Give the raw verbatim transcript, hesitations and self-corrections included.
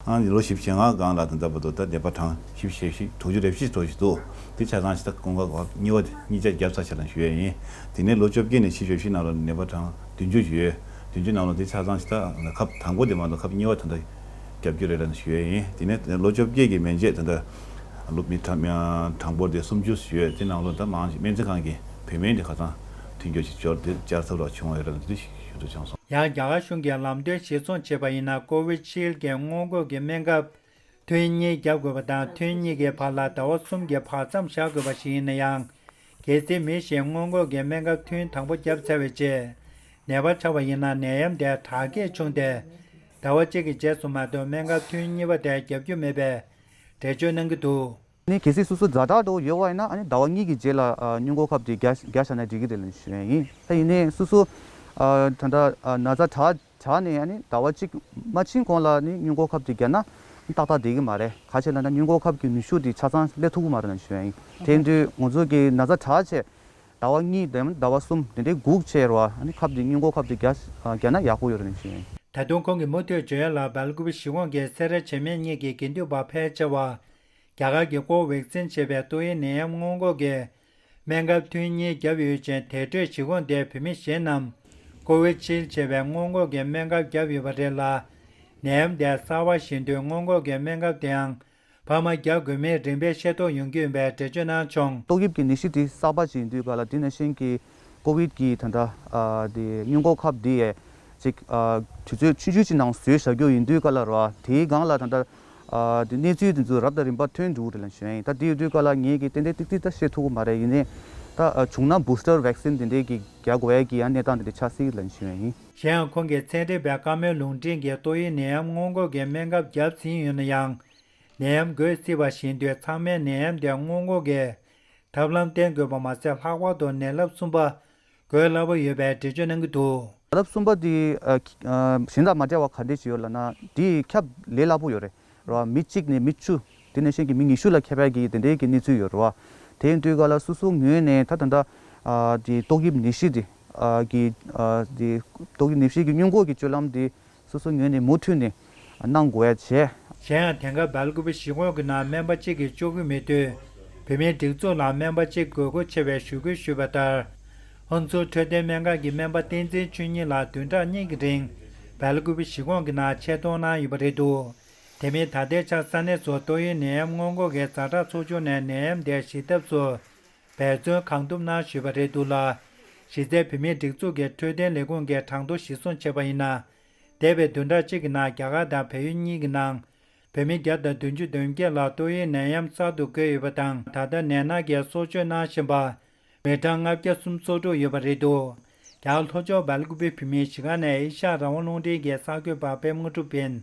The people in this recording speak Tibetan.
ཨང་ལོ་བཞི་བཅུ་ཞེ་ལྔ་སྒང་ལ་ད་ལྟ་བར་དུ་ད་ནད་པ་གྲངས་བཞི་བཅུ་ཞེ་བཞི་དྲུག་ཅུ་རེ་བཞི་ཙམ་ཞིག་འདུག་དེ་ཆ་ཚང་ཞིག་ད་ཁོང་ཁ་གཉིས་པ་གཉིས་ཆ་བརྒྱབ་ཚར་ཤག་ལ་ཞུ་ཡས་ཡིན། དེ་ནས་ལོ་བཅོ་བརྒྱད་ནས་ཕྱིར་བཅུ་ཞེ་བཞི་ནང་ལ་ནད་པ་གྲངས་བདུན་ཅུ་ཞིག་ཡོད། བདུན་ཅུ་ནང་ལ་དེ་ཆ་ཚང་ཞིག་ད་ཁབ་དང་པོ་དེ་མ་གཏོགས་ཁབ་གཉིས་པ་ད་ལྟ་བརྒྱབ་རྒྱུ་རེད་ལ་ཞུ་ཡས་ཡིན། དེ་ནས་ལོ་བཅོ་བརྒྱད་ཀྱི་མན་ཆད་ད་ལྟ་ལོ་མི་གྲངས་གྲངས་འབོར་དེ་སུམ་ཅུ་ཞིག་ཡོད། དེ་ནང་ལ་ད་མང་ཆེ་སྨན་རྩིས་ཁང་གི་བུད་མེད་དེ་ཁ་ཚང་མཐུན་འགྱུར་ཞིག་འབྱོར་ཏེ་བཅར་ཐུབ་རོགས་བྱུང་བ་ཡོད་རེད་ལ་དེ་ཞུ་རྒྱུ་བྱུང་སོང་། ཡང་རྒྱ་གར་གཞུང་གིས་ལམ་སྟོན་གཞིར་བཟུང་བྱས་པ་ཡིན་ན། ཀོ་ཝི་ཤིལ་གྱི་སྔོན་འགོག་གི་སྨན་ཁབ་ཐུན་གཉིས་བརྒྱབ་དགོས་པ་དང་། ཐུན་གཉིས་ཀྱི་བར་ལ་ཟླ་བ་གསུམ་གྱི་བར་མཚམས་བཞག་དགོས་པ་ཞིག་ཡིན་ན་ཡང་། གལ་སྲིད་མི་ཞིག་སྔོན་འགོག་གི་སྨན་ཁབ་ཐུན་དང་པོ་བརྒྱབ་ཚར་བའི་རྗེས་ནད་པ་ཆགས་པ་ཡིན་ན། ནད་ཡམས་དེ་དྲག་སྐྱེད་བྱུང་སྟེ། ཟླ་བ་གཅིག་གི་རྗེས་སུ་མ་གཏོགས་སྨན་ཁབ་ཐུན་གཉིས་པ་དེ་བརྒྱབ་རྒྱུ་མེད་པའི་འགྲེལ་བརྗོད་གནང་གི་འདུག་ནི་གལ་སྲིད་སོ་སོ་ཛ་དྲག་འགྲོ་ཡོད་པ་ཡིན་ན། ཨ་ནི་ཟླ་བ་གཉིས་ཀྱི་རྗེས་ལ་ཨ་སྔོན་འགོག་ཁབ་དེ་བརྒྱབ་བརྒྱབ་བཞག་ན་འགྲིག་གི་རེད་ལབ་ཞུ་ཡ་ཡིན། ད་ཡིན་ནའི་སོ་སོ་ཨ་ད་ལྟ་ཨ་ན་ཚ་དྲག་དྲག་ནས་ཨ་ནི་ཟླ་བ་གཅིག་མ་ཕྱིན་གོང་ལ་ནི་སྔོན་འགོག་ཁབ་དེ་བརྒྱབ་ན་ཏག་ཏག་བསྡད་ཀྱི་མ་རེད། ག་ཅི་ལབ་ན་སྔོན་འགོག་ཁབ་ཀྱི་ནུས་ཤུགས་དེ་ཆ་ཚང་སླེབས་ཐུབ་ཀྱི་མ་རེད་ལབ་ཞུ་ཡ་ཡིན། དེ་ཡིན་དུས་ང་ཚོ་གི་ན་ཚ་དྲག་བྱས་ཟླ་བ་གཉིས་དང་ཟླ་བ་གསུམ་དེ་འདྲའི་སྒུག་བྱས་རེད་བ། ཨ་ནི་ཁབ་དེ་སྔོན་འགོག་ཁབ་དེ་བརྒྱབ་བརྒྱབ་ན་ཡག་པོ་ཡོད་རེད་ལབ་ཞུ་ཡ་ཡིན། ད་དུང་ཁོང་གིས་མུ་མཐུད་བརྗོད་ཡ་ལ། སྦེལ་ཀུ་པེ་གཞིས་ཁོངས་ཀྱི་སེ་ར་བྱེས་སྨད་གཉིས་ཀྱི་དགེ་འདུན་པ་ཕལ་ཆེ་བ། རྒྱ་གར་གྱི་ཀོ་ཝེག་སིན་ཞེས་པའི་ཏོག་དབྱིབས་ནད་ཡམས་སྔོན་འགོག་གི་སྨན་ཁབ་ཐུན་གཉིས་བརྒྱབ་ཡོད་ཅིང་། དེ་འཕྲོས་གཞིས་ཁོངས་དེའི་བུད་མེད་གཞན་རྣམས་ཀོ་ཝི་ཤིལ་ཞེས་པའི་སྔོན་འགོག་གི་སྨན་ཁབ་བརྒྱབ་ཡོད་པ་རེད་ལ། ནད་ཡམས་དེ་གསར་པ་བཞིན་དུས་སྔོན་འགོག་གི་སྨན་ཁབ་དེའང་ཕ་མ་བརྒྱབ་དགོས་མིན་རིམ་པས་ཤེས་རྟོགས་ཡོང་གི་ཡོད་པའི་འགྲེལ་བརྗོད་གནང་བྱུང་། ཏོག་དབྱིབས་ཀྱི་ནད་གཞི་དེ་གསར་པ་ཞིག་ཡིན་དུས་ག་ལ། དེ་ནང་བཞིན་གྱི་ཀོ་ཝིད་ཀྱི་ད་ལྟ་ཨ་དེ་སྔོན་འགོག་ཁབ་དེ་ཡས་ཅིག་ཨ་དུས་ཚོད་ཆུང་ཆུང་ཅིག་ནང་བཟོས་བཞག་རྒྱུ་ཡིན་དུས་ག་ལ་ར། དེའི་སྒང་ལ་ད་ལྟ་ཨ་དེ་གནས་ཚུལ་དེ་ཚོ་རབ་དང་རིམ་པ་ཐོན་འགྲོ་གི་རེད་ལབ་ཞུ་ཡ་ཡིན། ད་དེ་ཡོད་དུས་ག་ལ་ངས་ཀྱི་ཏན་ཏན་ཏིག་ཏིག་ད་བཤད་ཐུབ་ཀྱི་མ་རེད། ཡིན་ནའི་ད་ཨ་བྱུང་ན་བུ་སི་ཊར་ཝེག་སིན་དེ་འདྲས་ཀྱི་རྒྱག་དགོས་ཡ་གི་ཡང་གནས་སྟངས་དེ་འདྲས་ཆགས་སྲིད་ལབ་ཞུ་ཡ་ཡིན། གཞན་ཡང་ཁོང་གིས་ཚན་རིག་པས་བཀའ་མོལ་ལུང་འདྲེན་གྱིས་ཏོག་དབྱིབས་ནད་ཡམས་སྔོན་འགོག་གི་སྨན་ཁབ་བརྒྱབ་ཟིན་ཡོད་ན་ཡང་། ནད་ཡམས་འགོས་སྲིད་པ་བཞིན་དུ་ཚང་མས་ནད་ཡམས་དེ་སྔོན་འགོག་གི་ཐབས་ལམ་བསྟེན་དགོས་པ་མ་ཟད། ལྷག་པར་དུ་ནད་རླབས་གསུམ་པ་འགོས་སླ་པོ་ཡོད་པའི་འགྲེལ་བརྗོད་གནང་གི་འདུག་ནད་རླབས་གསུམ་པ་དེ་ཨ་ཨ་གཞན་དང་མ་འདྲ་བ་ག་འདྲས་ཞིག་ཡོད་ལབ་ན། དེ་ཁྱབ་ལས་སླ་པོ་ཡོད་རེད་ར། མི་གཅིག་ནས་མི་བཅུ། དེ་ནང་བཞིན་གྱི་མི་ཉི་ཤུ་ལ་ཁྱབ་ཡ་གི་དེ་འདྲའི་གི་གནས་ཚུལ་ཡོད་རེད་བ། དེ་ཡིན་དུས་ག་ལ་སོ་སོ་ངོས་ནས་ད་ད་ལྟ་ཨ་དེ་ཏོག་དབྱིབས་ནད་གཞི་དེ་ཨ་གི་ཨ་དེ་ཏོག་དབྱིབས་ནད་གཞི་གི་སྔོན་འགོག་གི་སྤྱོད་ལམ་དེ་སོ་སོ་ངོས་ནས་མུ་མཐུད་ནས་གནང་དགོས་ཡ་བྱས། གཞན་ཡང་དེང་སྐབས་སྦེལ་ཀུ་པེ་གཞིས་ཁོངས་ཀྱི་ནང་སྨན་པ་གཅིག་གིས་ལྕོགས་ཀྱི་མེད་དུས། བུད་མེད་སྒྲིག་འཛུགས་ལ་སྨན་པ་གཅིག་དགོས་མཁོ་ཆེ་བའི་ཞུ་སྐུལ་ཞུས་པ་ལྟར། ཧོན་སུར་འཕྲོད་བསྟེན་སྨན་ཁང་གི་སྨན་པ་བསྟན་འཛིན་ཆོས་ཉིད་ལགས་བདུན་ཕྲག་གཉིས་ཀྱི་རིང་སྦེལ་ཀུ་པེ་གཞིས་ཁོངས་ཀྱི་ནང་ཆེད་གཏོང་གནང་ཡོད་པ་རེད་འདུག་དེ་མིན་ད་ལྟའི་ཆར་ས་གནས་སུ་ཏོག་དབྱིབས་ནད་ཡམས་སྔོན་འགོག་གི་ཛ་དྲག་ཚོགས་ཆུང་ནས་ནད་ཡམས་དེ་ཞི་ཐབས་སུ་འབད་བརྩོན་གང་ཐུབ་གནང་བཞིན་པ་རེད་འདུག་ལ། གཞི་རྩའི་བུད་མེད་སྒྲིག་འཛུགས་ཀྱི་འཕྲོད་བསྟེན་ལས་ཁུངས་ཀྱིས་གྲངས་ཐོ་གཞིར་བཟུང་བྱས་པ་ཡིན་ན། འདས་པའི་བདུན་ཕྲག་གཅིག་གི་ནང་རྒྱ་གར་དང་བལ་ཡུལ་གཉིས་ཀྱི་ནང་བུད་མེད་བརྒྱ་དང་བདུན་ཅུ་དོན་བརྒྱད་ལ་ཏོག་དབྱིབས་ནད་ཡམས་གསར་དུ་འགོས་ཡོད་པ་དང་། ད་ལྟ་ནད་མནར་གྱི་གསོ་བཅོས་གནང་བཞིན་པ་མི་གྲངས་ལྔ་བརྒྱ་སུམ་ཅུ་སོ་དྲུག་ཡོད་པ་རེད་འདུག་རྒྱ་གར་ལྷོ་ཕྱོགས་སྦེལ་ཀུ་པེ་བོད་མིའི་གཞིས་ཁང་ནས་ཨེ་ཤ་ཡ་རང་དབང་རླུང་འཕྲིན་གྱི་གསར་འགོད་པ་པད་མ་དངོས་གྲུབ་ཡིན།